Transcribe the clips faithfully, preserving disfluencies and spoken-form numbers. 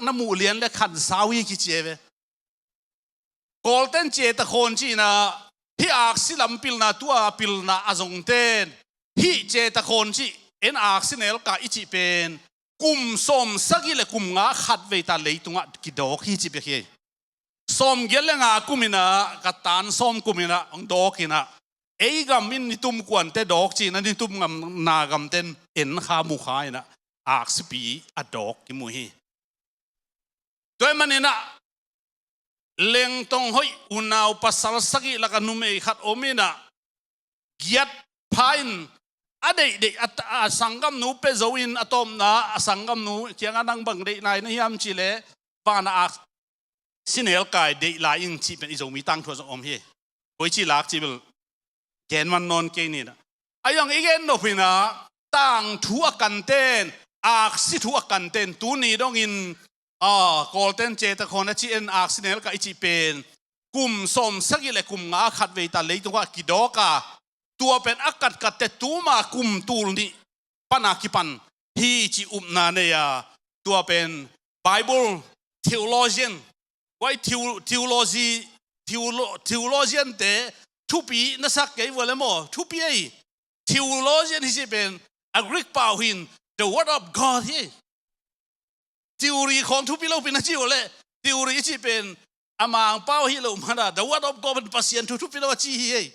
na muh lian le khansau hi kici e ve. Kawlten ceta khawn cihna, hih aksi lam pilna tua pilna a zongten hih ceta khawn cih en aksi nelka i cih pen kum sawm sagih le kum nga khatvei ta leitungah kidawk hi ci bek hi. Sawmgiat le nga kuminah ka tan sawm kuminah hong dawkinah ei gam in nitum kuante dawk cihna nitum ngamna gamten en kha mu kha inah aksipi a dawk kimu hi. Tua ahih maninah lengtong hoih unau pasal sagih laka numei khat om inah giat pha in a deihdeih a, a sanggamnu pia zo in a tawpna a sanggamnu kiangah nang bang deih lai na hiam cih leh vana aksi nelkai deih lai ing cih pen i Zomi tangthu ah zong om hi. Koici lak cih bel gen man nawn kei ninah a zong i gen nop inah tangthu a kanten aksi thu a kanten tuni dongin a Kawlten ceta khawn a cih en aksi nelka i cih pen kum sawm sagih le kum nga khatvei ta leitungah kidawk a tua pen a katkatte tuma kum tul nih pana kipan hi ci upna nei a tua pen Bible theologian, guai theo-, theology, theolo-, theologian te thupi na sak kei vua le maw thupi ei. Theologian hi ci pen a Greek pau hin the word of God hi. Theory khawng thupi lo pi na ci uh leh theory i cih pen a Mangpau hi lo mana the word of God pen Pasian thu thupi lo a ci hi hei.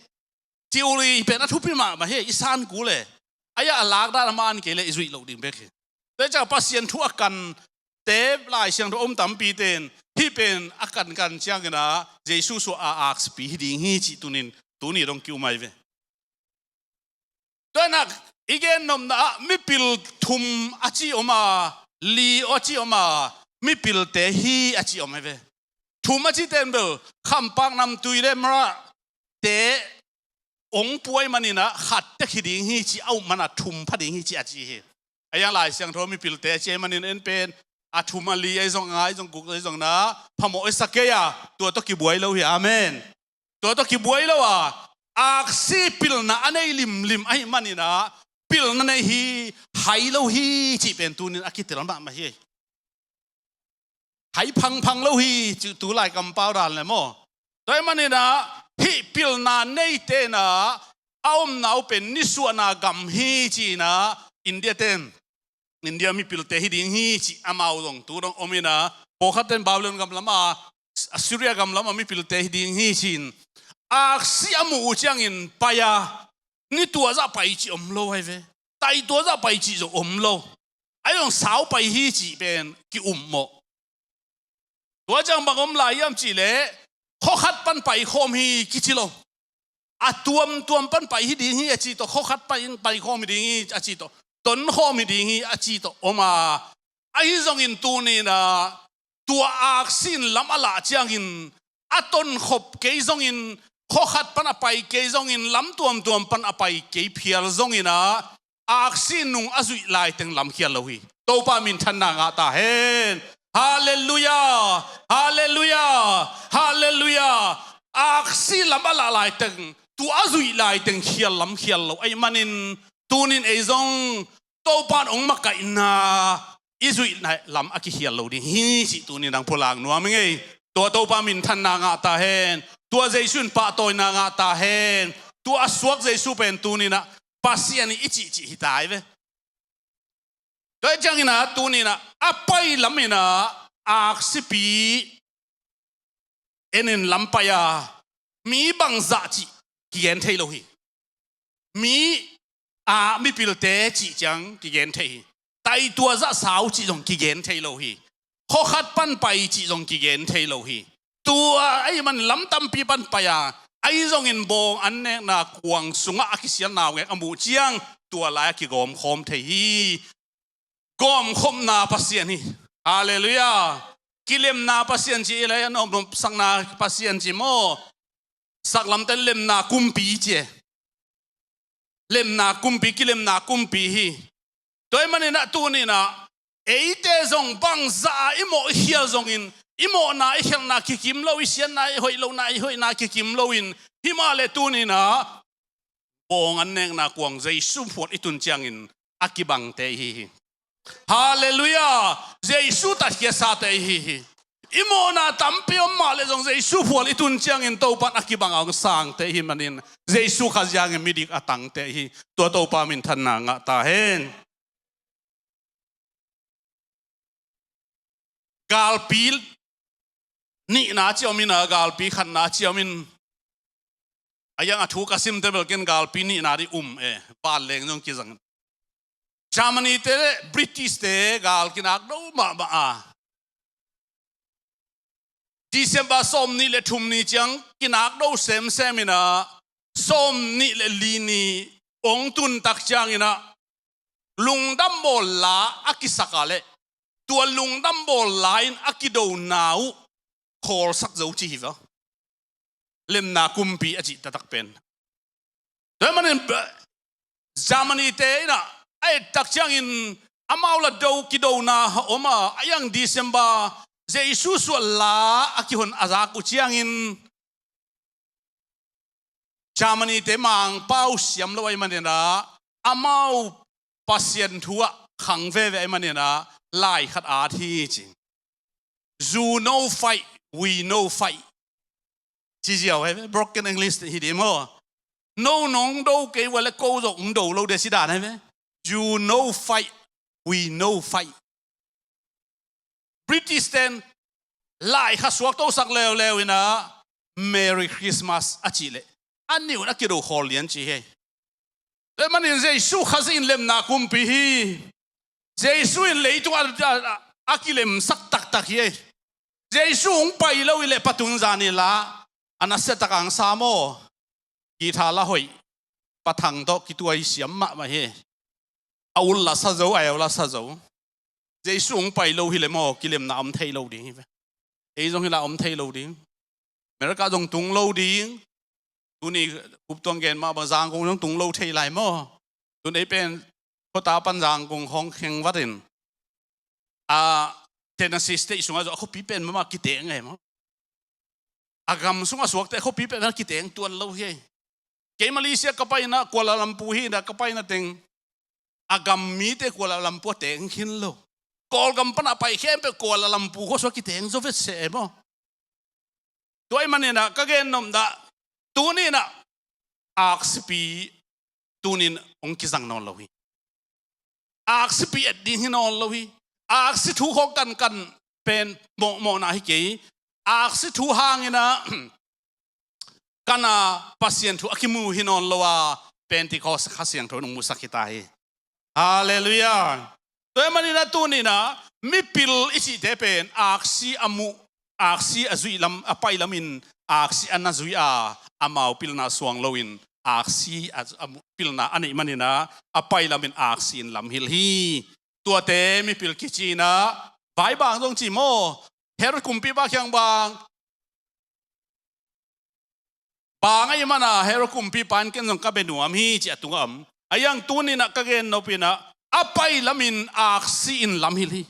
Theory pen a thupi mahmah hi hei i san kul e. A ya a lakdan a man kei leh i zuih loh ding bek hi. Tua ciang Pasian thu a kan te Lai Siangtho om tampi ten hih pen a kankan ciangin a Jesu suah a aksipi hi ding hi cih tunin tuni dong ki-um ai ve. Tua nak i gen nopna ah mipil thum a ci om a li a ci om a mipilte hi a ci om ai ve. Thum a ci ten bel khampak namtui le mara te ong puai maninah khat tek hi ding hi ci a um mana thum pha ding hi ci a ci hi. A yang Lai Siangtho mipilte a ci ai manin en pen a thum a li ai zong a ngai zong guk ai zong na phamawh i sak kei a tua tawh kibuai lo hi. Amen. Tua tawh kibuai lo a aksi pilna a nei limlim ahi maninah pilna nei hi hai lo hi cih pen tunin a kitel mahmah hi. Hai phangphang lo hi cih tu lai kampau dan le maw. Tua ahi maninah hih pilna nei tenah a omna uh pen nisuahna gam hi cinah India ten India mipilte hi ding hi ci amau zong tu dong om inah pawlkhat ten Babylon gam lama Assyria gam lama mipilte hi ding hi cin aksi a muh uh ciangin pai a ni tuazah pai cih om lo ai ve. Tai tuazah pai cih zong om lo. Ai zong sau pai hi cih pen ki-um mawh. Tua ciang bang om lai hiam cih leh khuakhat pan pai khawm hi kici lo. A tuamtuam pan pai hi ding hi a ci tawh khuakhat pan pai khawm hi ding hi a ci tawh ton khawm hi ding hi a ci tawh om a. Ahi zongin tuninah tua aksi in lam a lah ciangin a tonkhop kei zongin khuakhat pan a pai kei zongin lam tuamtuam pan a pai kei phial zonginah aksi nung a zuih laiteng lamkhial lo hi. Topa minthanna ngah ta hen. Halleluia. Halleluia. Halleluia. Aksi lam a lah laiteng tua a zuih laiteng khial lamkhial lo ahi manin tunin ei zong Topa in ong makaihna i zuih lam a kikhial lo ding hi cih tunin ang pulak nuam i ngei. Tua Topa minthanna ngah ta hen. Tua Jesu in pahtawina ngah ta hen. Tua a suak Jesu pen tuninah Pasian i cihcih hi ta ai ve. Tua hi cianginah tuninah a pai laminah aksipi enin lam pai a mi bangzah cih kigen thei lo hi. Mi a mipilte cih ciang kigen thei hi. Taituazah sau cih zong kigen thei lo hi. Khuakhat pan pai cih zong kigen thei lo hi. Tua ahi man lam tampi pan pai a ahi zongin bawng an nekna kuang sungah a kisial naungek a muh ciang tua lai a kigawmkhawm thei hi. Gawmkhopna Pasian hi. Halleluia. Kilemna Pasian ci i lai a nopnopsakna Pasian ci maw? Saklamte lemna kumpi ci e. Lemna kumpi kilemna kumpi hi. Tua ahi maninah tuninah eite zong bangzah a i mawh i khial zongin i mawhna i khialhna kikim lo i siatna i hoih lohna i hoihna kikim loin himah le tuninah bawng an nekna kuang Jesu phuan i tun ciangin a kibangte i hi hi. Halleluiah. Jesu tatkhiatsate i hi hi. I mawhna tampi om mah leh zong Jesu phual i tun ciangin Topa'n a kibang a hong sangte i hi manin Jesu Khazih hangin midik a tangte i hi. Tua Topa minthanna ngah ta hen. Galpi nihna ci om in a, galpi khatna ci om in. A yang a thu ka simte bel ken galpi nihna ding um e, vanleng zong kizang. Germany te le British te gal kinak do mahmah a. December sawm nih le thum ni ciang kinak do semsem in a, sawm nih le li ni ong tun tak ciangin a, lungdam bawl la a kisak a leh tua lungdam bawl la in a kidona uh khawlsak zo ci hi va. Lemna kumpi a cih taktak pen. Tua ahih manin Germany te in a, a et tak ciangin amau la do kidona om a, a yang December Jesu suah la a kihon a zak uh ciangin Germany te Mangpau siam lo ahih manin a, amau Pasian thu ah khang veve ahih manin a, lai khat at hi ci. You no fight, we no fight. Ci ziau hi ve, broken English hi ding maw. No nong do kei ua leh ko zong do lo ding ci dan hi ve. You no fight, we no fight. British ten lai khat suaktosak leuleu in a, Merry Christmas a cih leh a nih un a kido khawl lian ci hi. Tua ahih manin Jesu Khazih in lemna kumpi hi. Jesu in leitung a, a, a kilemsak taktak hi. Jesu hong pai lo hi leh Pa Tun Zan in la a nasia tak a hong sa maw. Guitar la hoih, Pa Thang tawh kituai siam mahmah hi. A ut la sa zo, a eu la sa zo. Jesu hong pai lo hi leh maw, kilemna om thei lo ding hi ve. Ei zong hi la om thei lo ding. America zong tung lo ding. Tuni kup tuang gen mah bang Zangkong zong tung lo thei lai maw. Tun ei pen khuata pan Zangkong hong kheng vat in, a, Tennessee State sungah zong a khuapi pen mahmah kiteng e maw. A gam sungah suakte a khuapi pen mahmah kiteng tuan lo hi. Kei Malaysia ka paina Kuala Lumpur hi na, ka paina teng a gam mite Kuala Lumpur a teng khin lo. Kawlgam pana pai khempeuh Kuala Lumpur khua sungah kiteng zo vetseh e maw. Tua ahih manin a ka gen nop dah, tuni in a aksipi tunin hong kizang nawn lo hi. Aksipi et ding hi nawn lo hi. Aksi thu khawng kankan pen mawhmawhna hi kei. Aksi thu hangin a kan a Pasian thu a kimu hi nawn lo a, Pentecost Kha Siangtho in hong musak hi ta hi. Halleluiah. Tua ahih manin a tuni in a mipil i cihte pen aksi a muh, aksi a zuih lam, a pai lamin aksi a na zuih a, amau pilna suang loin aksi a, a muh, pilna a neih manin a, a pai lamin aksi in lam hilh hi. Tuate mipil kici in a, vai bang zong ci maw. Herod kumpipa kiang bang, bang ahih manin a Herod kumpipa in ken zong ka bia nuam hi ci a tungah om. A yang tuni in a ka gen nop in a, a pai lamin aksi in lam hilh hi.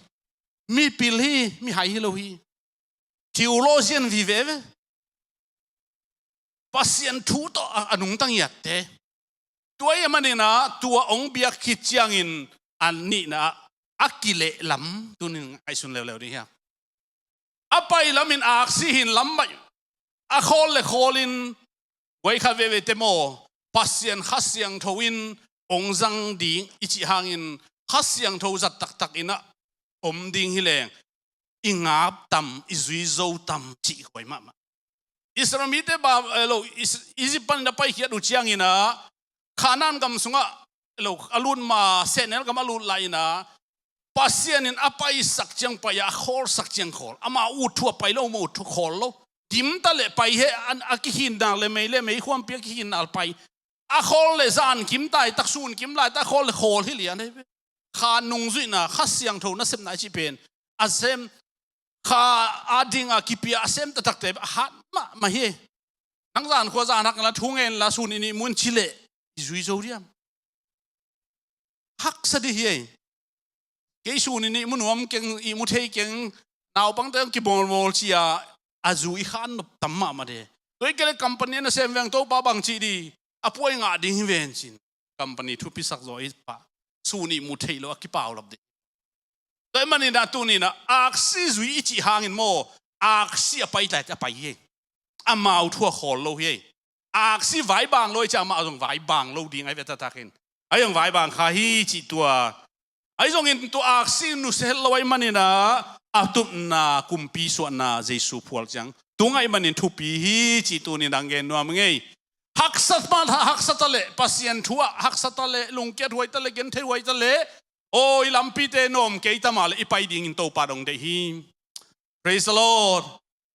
Mipil hi, mihai hi lo hi. Theologian vive ve. Pasian thu tawh a, a nungta ngiatte. Tua ahih manin a tua hong biak khit ciangin a nihna a kilehlam tunin ngaihsun leuleu ding hi a. A pai lamin aksi hi in lam baih. A khawl le khawlin guai khat veve te maw, Pasian Kha Siangtho in hong zang ding i cih hangin Kha Siangtho zat taktak in a om ding hi leng i ngap tam, i zui zo tam cih huai mahmah. Israel mite ba, eh, lo, Is-, Egypt panin a paikhiat uh ciangin a, Canaan gam sungah, eh, lo, a lut ma, sehnel gam a lut lai in a, Pasian in a paisak ciang pai a, a khawlsak ciang khawl. Ama ut thu a pai lo, ma ut thu khawl lo. Dim ta leh pai hi, a, a kikhin nak le mei le mei khuampi a kikhin nak pai. A khawl le zan kim tai tak, sun kim lai tak, a khawl le khawl hi lian hi. Kha nungzuihna, Kha Siangtho nasepna i cih pen a sem, kha a ding a kipia a sem taktakte a hat mahmah hi. Nang zan khua zan hak la, thu ngen la, sun i nih mun ci leh i zui zo diam? Haksa dih hi ei. Kei sun i nih mu nuam keng, i mu thei keng, naupangte kibawlbawl ci a, a zui khan nop tam mahmah dih. Tua hi kei le company na sem veng, Topa bang cih dih, a puai ngah ding hi ven cin. Company thupisak zaw hi pah. Sun i nih mu thei lo a kipaulap dih. Tua ahih manin ah tuni-in ah aksi zui i cih hangin maw, aksi a pai lai a pai hi. Amau thu a khawl lo hi. Aksi vaibang lo i cih amah zong vaibang lo ding ahi ve taktakin. Ahi zong vaibang kha hi cih tua. Ahi zongin tua aksi nusia het lo ahih manin ah a tupna kumpi suahna Jesu phual ciang tung ahih manin thupi hi cih tuni-in ah gen nuam ing ei. Haksa ma, haksa ta leh, Pasian thu ah haksa ta leh, lungkiat huai ta leh, genthei huai ta leh, aw, i lampite nuam kei ta mah leh i pai dingin Topa dong deih hi. Praise the Lord.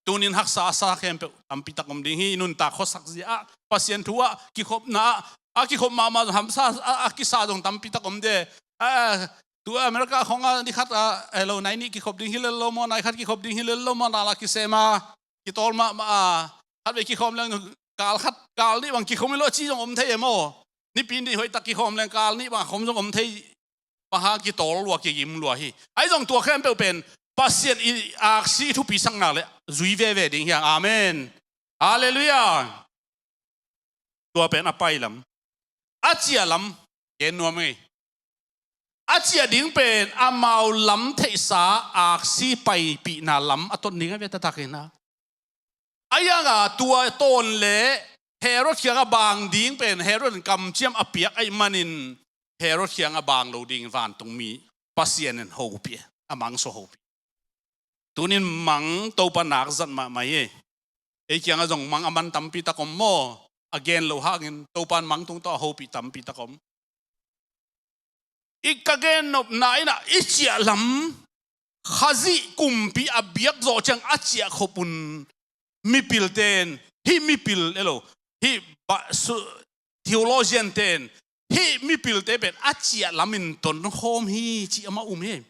Tunin haksa a sa khempeuh tampi tak om ding hi. I nuntak khuasak zia ah, Pasian thu ah, kikhopna ah, a kikhop mahmah zong hamsa a, a kisa zong tampi tak om de. A, tu America khong a ni khat a, hello, nai nih kikhop ding hi lel lo maw, nai khat kikhop ding hi lel lo maw, nala kisem a, kitawl mahmah a, khat vei kikhawm leng kal khat, kal nih bang kikhawm hi lo a ci zong om thei e maw. Nipi nih hoihtak kikhawm leng kal nih bang a khawm zong om thei. Bang hang kitawl lua, kigim lua hi. Ahi zong tua khempeuh pen Pasian i aksi thupi sakna leh zui veve ding hi hang. Amen. Halleluiah. Tua pen a pai lam. A ciah lam gen nuam ei. A ciah ding pen amau lam theihsa aksi paipihna lam a ton ding a ve taktakin ah. Ahi hangah tua tawn leh Herod kiangah bang ding pen Herod in kamciam a piak ahih manin Herod kiangah bang lo ding vantungmi Pasian in hopih, a mangsuah hopih. Tunin mang Topa nak zat mahmah hi. Ei kiangah zong mang a man tampi tak om maw? A gen loh hangin Topa in mang tung tawh a hopih tampi tak om. I ka gen nopna in ah i ciah lam, Khazih kumpi a biak zawh ciang a ciah khop un mipilte in, hih mipil elo, hih ba, su, theologian te in hih mipilte pen a ciah lam in tonkhawm hi ci amah um hi.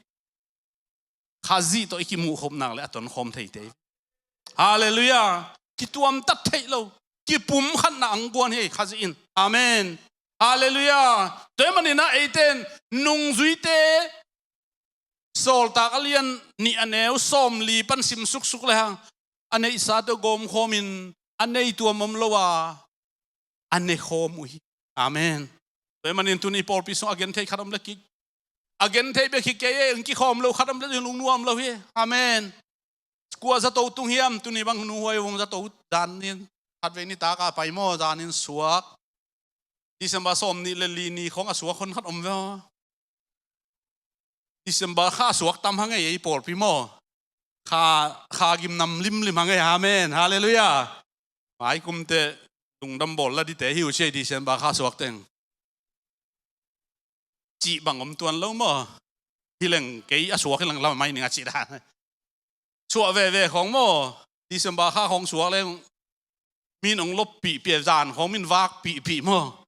Khazih tawh i kimuh khop nak leh a tonkhawm thei te. Halleluiah. Kituamtat theih lo, kipumkhatna ang guan hi Khazih in. Amen. Halleluiah. Tua ahih manin ah eite in nungzuite, Sawltak a lian nih a neu sawmli pan sim suksuk lehang, a neihsa tawh gawmkhawmin a nei tuam om lo a, a nekhawm uh hi. Amen. Tua ahih manin tuni pawlpi sung a genthei khat om le kik, a genthei bek hi kei e, kikhawm lo khat om le lungnuam lo hi. Amen. Kua zato tung hiam, tuni bang nuhuai vung zato danin, khatvei nitak a pai maw, danin suak. December sawmnih le li ni khong a suak hon khat om ve aw. December kha a suak tam hang ei, ei pawlpi maw. Kha, kha gim nam limlim hang ei, amen. Halleluiah. Mai kum teh lungdam bawl la dite hi uh ci ei, December kha a suak teng. Cih bang om tuan lo maw. Hi leng kei a suak hi leng lam mai ning a cih dan. Suah veve khong maw. December kha khong suak leng min ong loppihpih, zan khong min vakpihpih maw.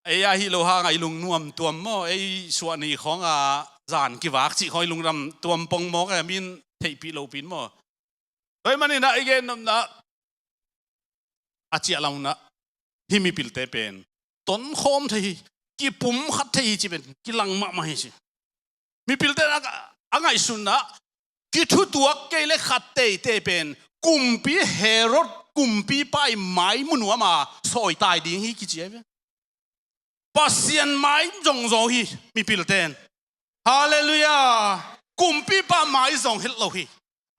Ei a hih lo hang a i lungnuam tuam maw, ei suah ni khong a zan kivak cih khong i lungnuam tuam pong maw, ka min theihpih lopi in maw. Tua ahih manin ah i gen nopna, a ciah lam un ah hih mipilte pen tonkhawm thei hi, kipumkhat thei hi cih pen kilang mahmah hi ci. Mipilte in a, a ngaihsutna, kithutuak kei le khat teitei pen kumpi Herod, kumpipa i mai mu nuam a sawitai ding hi kici ahi ve. Pasian mai zong zo hi mipilte in. Halleluiah. Kumpipa mai zong het lo hi.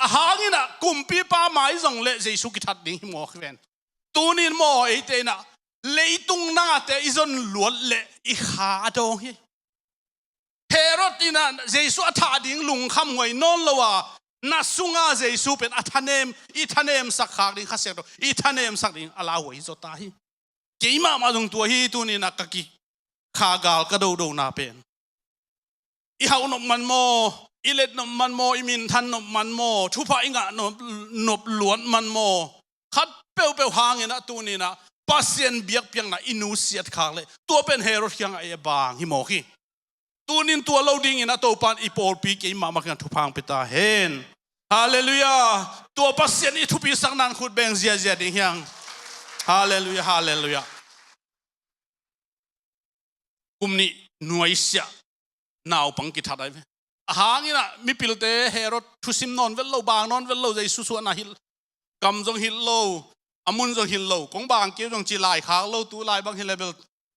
A hang in ah kumpipa mai zong leh Jesu kithat ding hi mawk hi ven. Tunin maw eite in ah leitung nate i zon luat leh i kha a dawng hi. Herod in ah Jesu a thah ding lungkham huai nawn lo a, na sunga Jesu pen a thanem, i thanemsak khak ding Kha Siangtho, i thanemsak ding a lauhuai hi zaw ta hi. Keimah mah zong tua hi, tunin ah ka kikha gal ka dodona pen. I hauh nop man maw, i let nop man maw, i minthan nop man maw, thupha i ngah nop, nop luat man maw. Khat peuhpeuh hangin ah tunin ah Pasian biakpiakna i nusiat khak leh tua pen Herod kiangah ei a bang hi mawk hi. Tunin tua lo dingin ah Topa in i pawlpi keimah mah kiang thupha hong pia ta hen. Halleluiah. Tua Pasian i thupi sakna in khut beng ziazia ding hi hang. Halleluiah, halleluiah. Kum nih nuaisiah naupang kithat ahi ve. A hang in ah mipilte Herod thusim nawn vet lo, bang nawn vet lo, Jesu suahna hilh, kam zong hilh lo, a mun zong hilh lo, kong bang kei zong ci lai khak lo, tu lai bang hilh le bel,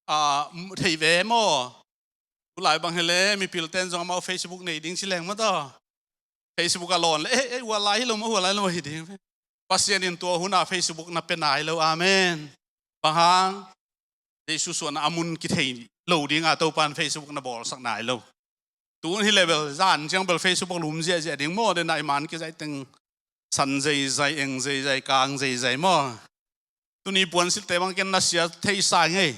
ah, thei ve maw. Tulai bang hi le, mipil ten zong amau Facebook nei ding ci leng maw taw. Facebook a lawn le, eh, eh, hua lai hi lo maw, hua lai lo hi ding. Pasian in tua hun a Facebook na pia nai lo, amen. Bang hang, Jesu suahna a mun kithei lo ding a Topan Facebook na bawlsak nai lo. Tun hi le bel, zan ciang bel Facebook lum ziahziah ding maw, den a i man kizaih teng san zeizai, eng zeizai, kang zeizai maw. Tuni puan silhte bang ken na sia thei sa ngei.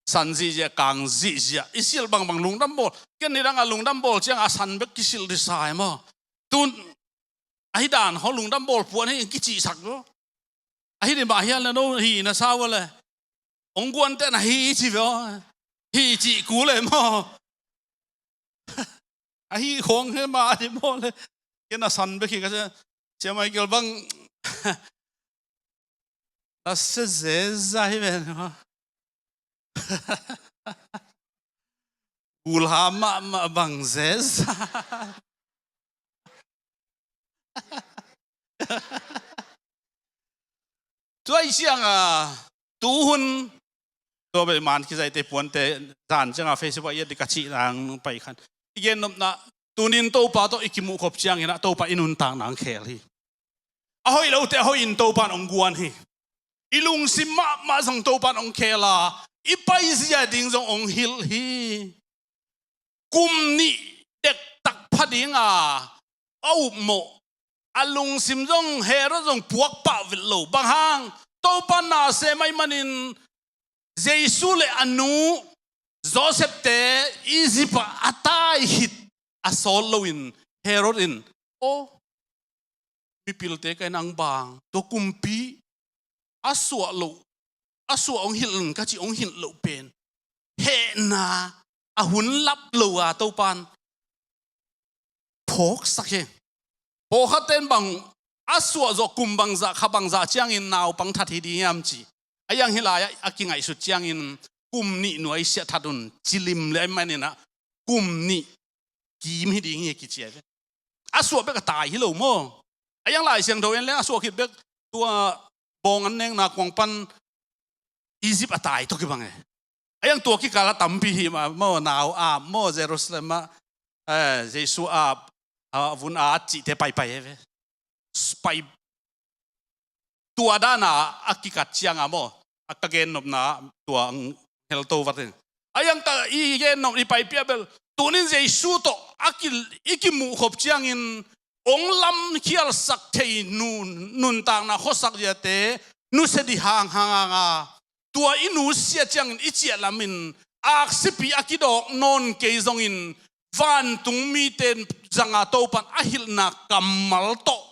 San zihziah, kang zihziah. I silh bangbang lungdam bawl. Ken nidang a lungdam bawl ciang a san bek kisilh dih sa e maw. Tun ahi dan hawh lungdam bawl puan hi kicihsak lo. Ahi dih mah hial na no hi na sa ua le. Ong guan te na hi ci ve aw. Hi cih kul e maw. Ahi khawng he mah a dih maw le. Ken a san bek hi ka cia. Cia Michael bang. Na sia zeza hi ve. Ulha mahmah bang zeza. Tua i ciang a, tu hun, tua bel man kizaihte puante, zan ciang a Facebook a i et dih ka cih nang pai khan. I gen nopna, tunin Topa tawh i kimuh khop ciangin ah Topa i nuntakna hong khel hi. A hoih lote a hoih in Topan hong guan hi. I lungsim mahmah zong Topan hong khel a, i paizia ding zong hong hilh hi. Kum nih dektak pha ding a, a upmawh. A lungsim zong Herod zong puak pah vet lo. Bang hang, Topa na sem ahih manin, Jesu le a nu Joseph te Egypt ah a tai khit a sawt loin Herod in, aw, mipilte ka in ang bang, tua kumpi a suah loh, a suah hong hilh in ka cih hong hilh loh pen hehna a hun lap lo a Topan phawksak hi. Pawlkhatte in bang a suah zawh kum bangzah kha bangzah ciangin naupang that hi ding hiam ci. A iang hi lai-ah a kingaihsut ciangin kum nih nuai siah that un ci lim le ahih manin ah kum nih kim hi ding hi a kici a ve. A suah bek a tai hi lo maw. A iang Lai Siangtho en leng a suah khit bek tua bawng an nekna kuang pan Egypt a tai tawh kibang e. A iang tua kikal a tampi hi mah maw, nau ap maw, Jerusalem ah, eh, Jesu ap, a vun at cihte paipai e ve. Pai tua dana a kikat cianga maw, a ka gennopna tua ang helto vatin. A iang ka i gennop i paipih a bel, tunin Jesu tawh a ki, i kimuh khop ciangin ong lamkhialsak thei nun, nuntakna khuasak ziate nusia dih hanghang a, tua i nusia ciangin i ciah lamin aksipi a kidawk nawn kei zongin vantung mite zanga Topan a hilhna kammal tawh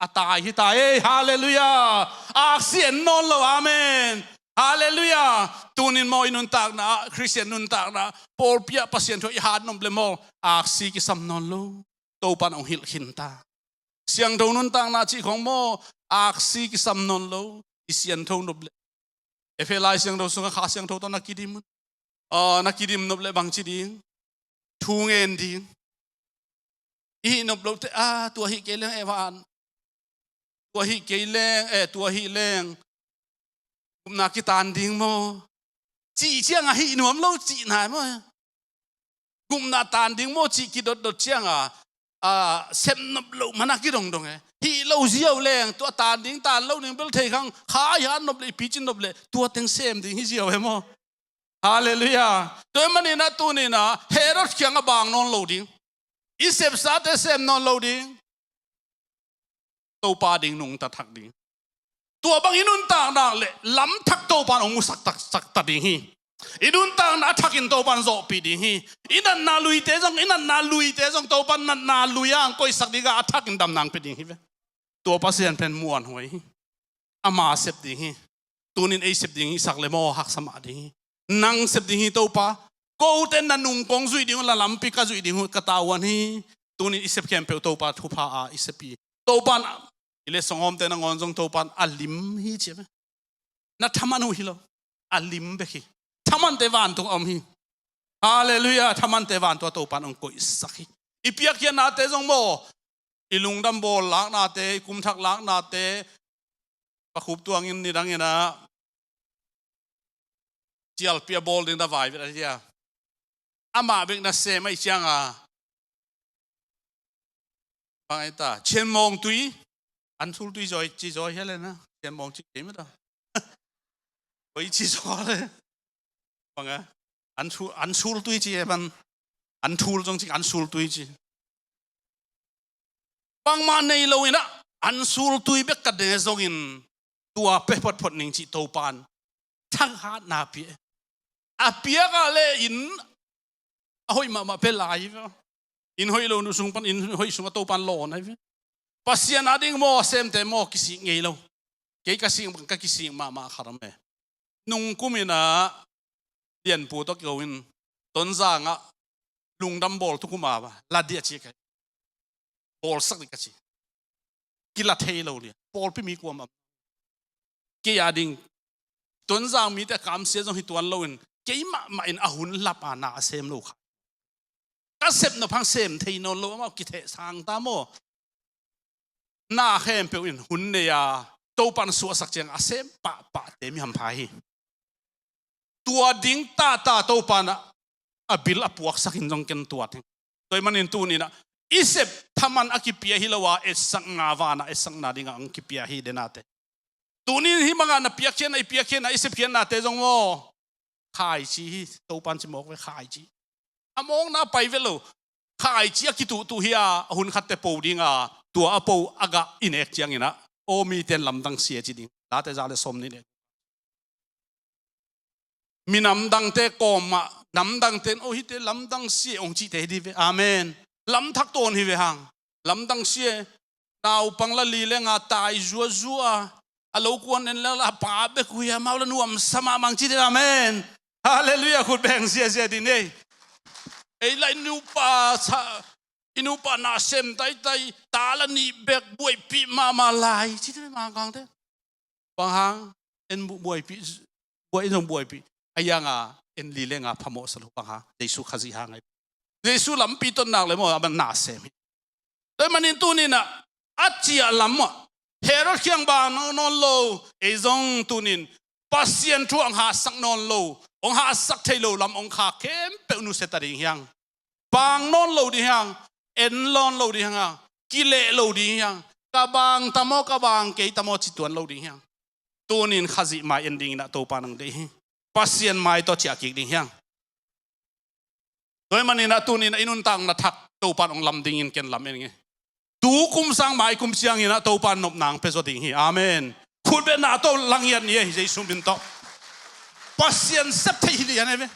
a tai hi ta ei. Halleluiah. Aksi en nawn lo. Amen. Halleluiah. Tunin maw i nuntakna ah, Khristian nuntakna ah, pawlpi ah Pasian thu i hat nop le maw, aksi kisam nawn lo. Topan hong hilh khin ta. Siangtho nuntakna cih khawng maw, aksi kisam nawn lo. I siangtho nop le. Efesa Lai Siangtho sungah Kha Siangtho tawh na kidim un. Aw, na kidim nop le bangci ding. Thu ngen ding. I hih nop lote, ah, tua hih kei leng, eh, van. Tua hih kei leng, eh, tua hih leng. Gupna kitan ding maw. Cih ciang a hih nuam lo, cih nai maw. Gupna tan ding maw, cih kidotdot ciang a, ah, sem nop loh man a kidongdong e. Hih lo ziau leng, tua tan ding, tan lo ding bel thei khang, kha i hat nop le, i picin nop le, tua teng sem ding hi ziau e maw. Halleluiah. Tua ahih manin ah tunin ah Herod kiang a bang nawn lo ding. I sepsate sem nawn lo ding. Topa ding nungta thak ding. Tua bang i nuntakna le lamthak Topan hong musak tak, sak ta ding hi. I nuntakna a thakin Topan zawhpih ding hi. I natna luite zong, i natna luite zong Topan natna lui a hong koihsak ding a, a thakin damna hong pia ding hi ve. Tua Pasian pen muanhuai hi. Ama sep ding hi. Tunin ei sep ding hi sak le maw, haksa mah ding hi. Nang sep ding hi Topa. Kote na nung kong zuih ding uh, la lampi ka zuih ding uh, ka tavuan hi. Tunin i sep khempeuh Topa thupha a i sep hi. Topan i le song hawmte nangawn zong Topan a lim hi ci ve. Na thaman uh hi lo. A lim bek hi. Thamante vantung a om hi. Halleluiah. Thamante vantung a Topan hong koihsak hi. I piakkhiatnate zong maw, i lungdam bawl laknate, i kumthak laknate, Pa Khup Tuangin nidangin ah cialpi a bawl ding da vai vet a cia. amah bek nasem ahih cianga, bang ai ta, Chianmawng tui, an sul tui zaw ci zaw hi a le na, Chianmawng ci kei mah ta. Koi ci zaw le. Bang a, an sul, an sul tui ci e ban, an thul zong ci, an sul tui ci. Bangmah nei lo in ah, an sul tui bek ka ne zongin, tua pia photphot ning cih Topa'n thanghatna pia. A piak a le in a hoih mahmah pia lai ve. In hoih lo nu sung pan in hoih sung a Topa'n lawn ai ve. Pasian a ding maw, a semte maw, kisik ngei lo. Kei ka sik bang ka kisik mahmah khat om e. Nung kum in ah Lianpu tawh kiko in Tonzang ah lungdam bawl tu kum a la dih a ci ka hi. Bawlsak dih ka ci. Kila thei lo lian. Pawlpi mi kuamah. Kei a ding Tonzang mite kamsia zong hi tuan lo in, kei mahmah in a hun lap a na a sem lo kha. Ka sep nop hang sem thei nawn lo, amau kitheh sang ta maw? Na khempeuh in hun nei a, Topa'n suahsak ciang a sem pahpahte mi hampha hi. Tua ding tata Topa'n a, a bil a puaksak in zong ken tuat hi. Tua ahih manin tuni in ah, i sep thaman a kipia hi lo a, etsakna, van a etsakna dingah hong kipia hi, denate. Tuni in hih bangah na piakkhiatna, i piakkhiatna, i sepkhiatnate zong maw, khaici hi, Topa'n ci mawk ve, khaici. A mawkna pai vet lo. Khaici a kituhtuh hi a, a hun khatte po ding a, tua a po a gah i nek ciangin ah, aw, mite'n lamdang sia ci ding. Late za le sawmnih nek. Minam dangte kawmah, namdangte'n, aw, hihte lamdang sia hong cihte hi dih ve. Amen. Lamthak tawn hi ve hang. Lamdang sia, naupang la li le nga tai zuazua, a lo kuan en le la pa bek hui a, mau la nuamsa mahmah hong ci dih. Amen. Halleluiah, khut beng ziazia dih ni. Ei la i nupa sa, i nupa na sem taitai, ta la nih bek buaipih mahmah lai ci dih ve Mangkangte. Bang hang, en bu-, buaipih, buai zong buaipih. A hiang a, en li le nga phamawh sa lo bang hang, Jesu Khazih hang ai. Jesu lampi tonnak le maw, a man na sem hi. Tua ahih manin tuni in ah, a ciah lam ah, Herod kiang bang nawn lo, ei zong tuni in, Pasian thu hong hahsak nawn lo, hong hahsak thei lo lam hong khak khempeuh nusia ta ding hiang. Bang nawn lo ding hiang, en nawn lo ding hiang, kileh lo ding hiang, ka bang ta maw, ka bang kei ta maw, ci tuan lo ding hiang. Tuni in Khazih mai en ding in ah Topa'n hong deih hi. Pasian mai tawh ciah kik ding hiang. Tua ahih manin ah tuni in ah i nuntakna thak Topa'n hong lam dingin ken lam en ing e. Tu kum sang mai kum ciangin ah Topa'n nopna hong pia zaw ding hi. Amen. Khutbetna tawh la ngiat ni e, Jesu min tawh. Pasian sep theih hi lian e ve.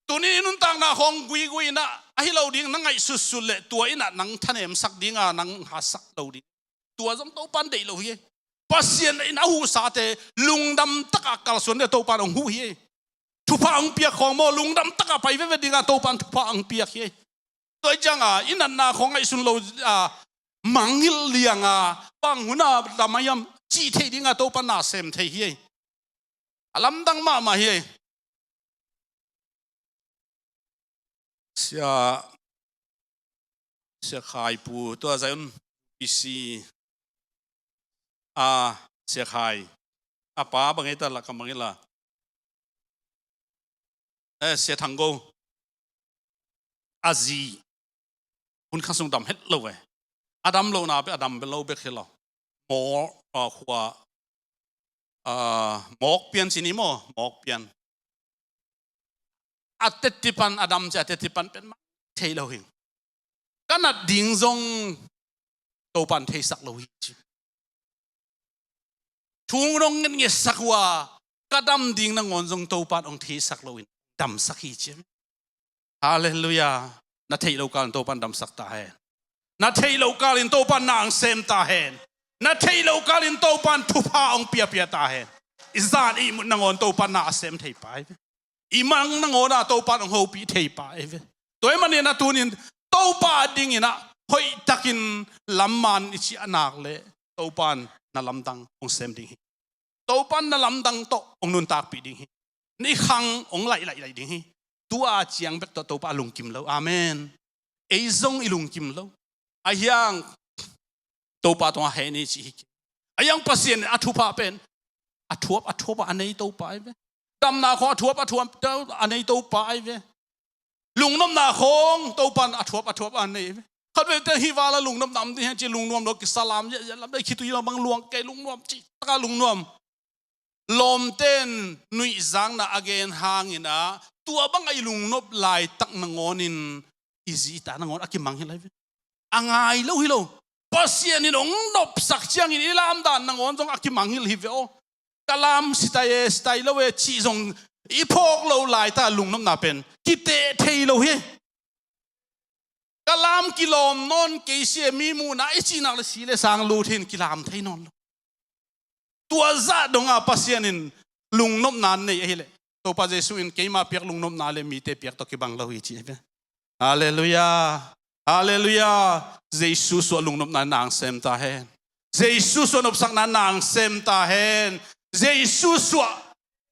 Tuni i nuntakna khawng guigui in ah, ahi lo ding na ngaihsutsut leh tua in ah nang thanemsak ding a, nang hahsak lo ding. Tua zong Topa'n deih lo hi. Pasian in a huhsate lungdam tak a kalsuan ding a Topa'n hong huh hi. Thupha hong piak khawng maw, lungdam tak a pai veve ding a Topa'n thupha hong piak hi. Tua hi ciang a, i natna khawng ngaihsun lo a, mangngilh liang a, bang hun a lam a hiam cih theih ding a Topa'n na sem thei hi. A lamdang mahmah hi. Sia, Sia Khai Pu, tua Zion B C a Sia Khai. A pa bang ei ta la ka mang ei la. Eh, Sia Thang Go. A zi. Hun khat sung dam het lo e. A dam lo na pe a dam lo bek hi lo. Mawk, a, khua, a, mawk pian ci ni maw, mawk pian. A teti pan a dam ci a teti pan pen mah thei lo hi. Ka nat ding zong Topa'n theisak lo hi ci. Thu dong ngetngetsak uh a, ka dam ding nangawn zong Topa'n hong theisak lo in damsak hi ci. Halleluiah. Na theih lo kal in Topa'n damsak ta hen. Na theih lo kal in Topa'n na hong sem ta hen. Na theih lo kal in Topa'n thupha hong piapia ta hen. I zan i mut nangawn Topa'n na a sem thei pa hi ve. I mang nangawn a Topa'n hong hopih thei pa hi ve. Tua ahih manin a tunin Topa dingin a hoihtakin lamman i ciah nak leh Topa'n na lamdang hong sem ding hi. Topa'n na lamdang tawh hong nuntakpih ding hi. Na i khang hong laih laih laih ding hi. Tua ciang bek tawh Topa a lungkim lo. Amen. Ei zong i lungkim lo. A hiang Topa tungah heh ni ci hi. A hiang Pasian a thupha pen a thuap a thuap a nei Topa ahi ve. Damna khawng a thuap a thuap a nei Topa ahi ve. Lungnopna khawng Topan a thuap a thuap a nei ve. Khat vei te hih vala lungnopna om ding hen ci lungnuam lo, kisalam ziahziah lam dei khitui lo bang luang kei lungnuam ci taka lungnuam. Lawmten nuihzakna a gen hangin ah tua bang a i lungnop laitak nangawnin i zita nangawn a kimangngilh lai ve. A ngai lo hi lo. Pasian in hong nopsak ciangin i lamdan nangawn zong a kimangngilh hi ve aw. Ka lam sitai e, sitai lo e cih zong i phawk lo laita lungnopna pen kiteh thei lo hi. Ka lam kilawm nawn kei si e, mi muhna i cihnak le si le sang lut hin kilam thei nawn lo. Tua zah donga Pasian in lungnopna nei ahileh Topa Jesu in keima piak lungnopna le mite piak tawh kibang lo hi ci hi ve. Halleluiah. Halleluiah. Jesu suah lungnopna nang sem ta hen. Jesu suah nopsakna nang sem ta hen. Jesu suah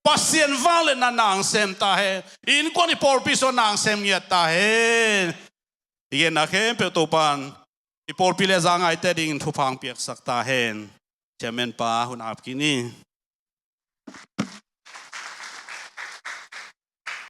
Pasian vangliatna nang sem ta hen. Innkuan i pawlpi suah nang sem ngiat ta hen. I genna khempeuh Topan i pawlpi le zangaite dingin thupha hong piaksak ta hen. Chairman pa hun ap kik ni.